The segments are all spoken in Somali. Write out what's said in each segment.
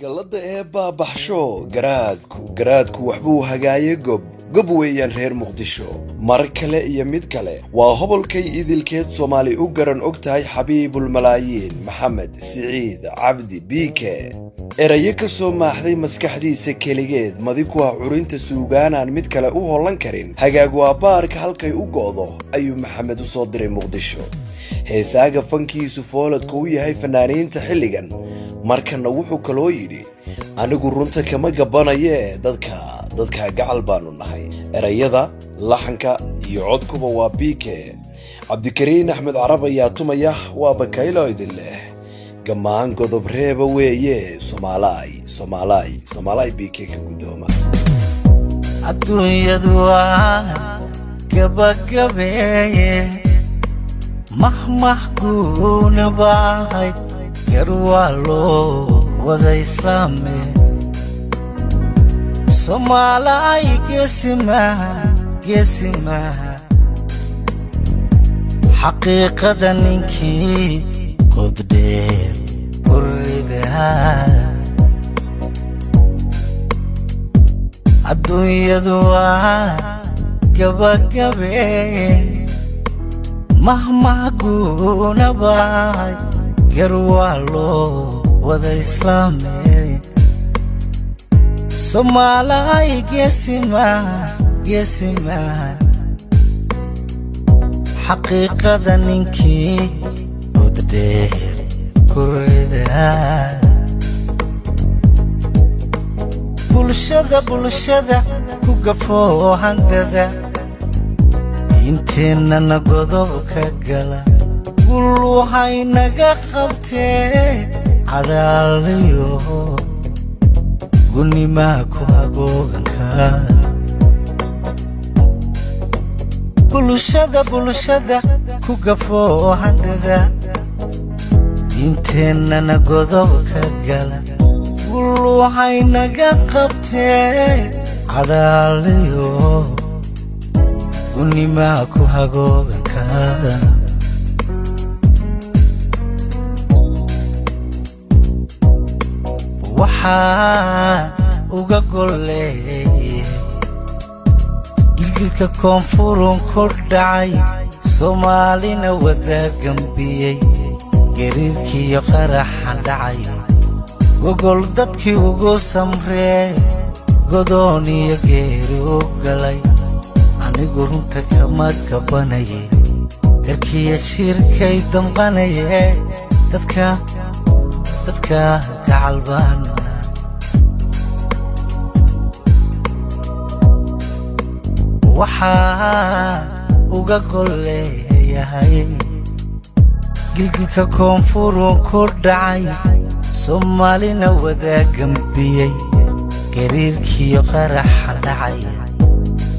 Gallada Eebbaa baxsho, garaadku garaadku waxbuu hagaaye. Gob gob weeyaan reer Muqdisho. Mar kale iyo mid kale waa hobolkay idilkeed Soomaali u garan og tahay, Xabiibulmalaayiin Maxamed Siciid Cabdi Biike. Erayo ka soo maaxday maskaxdiisa keligeed, madi ku ah curinta suugaanaan mid kale u hollan karin. Hagaag waa baarka halkay u go'do ayuu Maxamed u soo diray Muqdisho, heesaaga fankiisu fooladka u yahay fanaaniinta xilligan. Markana wuxuu kaloo yidhi: "Anigu runta kama gabanayee, dadka dadka gacal baanu nahay." Erayada, laxanka iyo codkuba waa Biike. Cabdikariin Axmed Carab ayaa tumaya. Waa Bakaylo idin leh: "Gammaan godob reeba weeye, Somaalaay, Somaalaay, Somaalaay." Biike ka guddooma. Adduunyadu waa gabagabeeye, mahmah guuna baahay, gar waa loo wada islaame. Somaalaay geesimaha, geesimaha, xaqiiqada ninkii goddheer ku ridaa. Adduunyadu waa gabagabeeye, mahmah guuna baahay, gar waa loo wada islaame. Somaalaay geesimaha, geesimaha, xaqiiqada ninkii goddheer ku ridaa. Bulshada, bulshada ku gafoo handada, inteennana godob ka gala, gul waxay naga qabtee, cadhaaliyo gunimaa ku hagooganka. Bulshada, bulshada ku gafoo handada, inteennana godob ka gala, gul waxay naga qabtee, cadhaaliyo gunimaa ku hagooganka. Waxaa uga golleeye gilgilka koonfurun ku dhacay, Soomaalina wada gambiyey, gariirkiiyo qaraxan dhacay, gogol dadkii ugu samree, godoon iyo geeri u galay. Anigu runta kama gabanaye, garkiyo jiirkay damqanaye, dadka dadka gacal baana. Waxaa uga golleeyahay gilgilka koonfurun ku dhacay, Soomaalina wada gambiyey, gariirkiiyo qaraxa dhacay,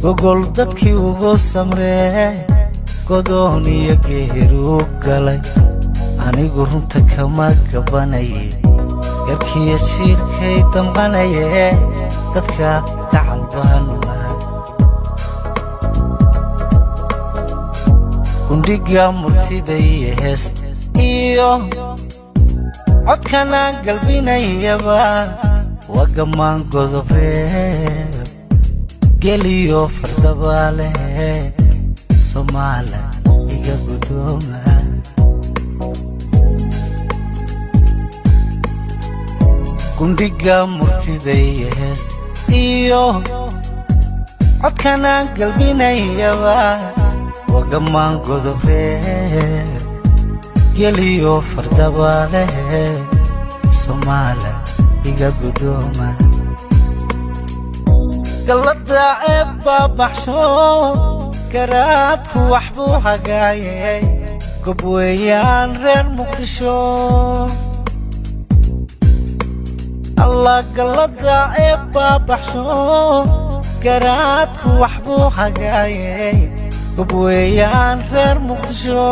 gogol dadkii ugu samree, godoon iyo geeri u galay. Anigu runta kama gabanaye, garkiyo jiirkay damqanaye, dadka gacal baanu nahay. Gundhiga murtida iyo heest iyo codkanaan galbinayaba waa gammaan godobreeb, geliyo fardabaale, Somaala iga guddooma. Gundhiga murtida iyo heest iyo codkanaan galbinayaba waa gammaan godobreeb, geliyo fardabaale, Somaala iga guddooma. Gallada Eebbaa baxsho, garaadku waxbuu hagaaye, gob weeyaan reer Muqdisho. Allah, gallada Eebbaa baxsho, garaadku waxbuu hagaaye, gob weeyaan reer Muqdisho.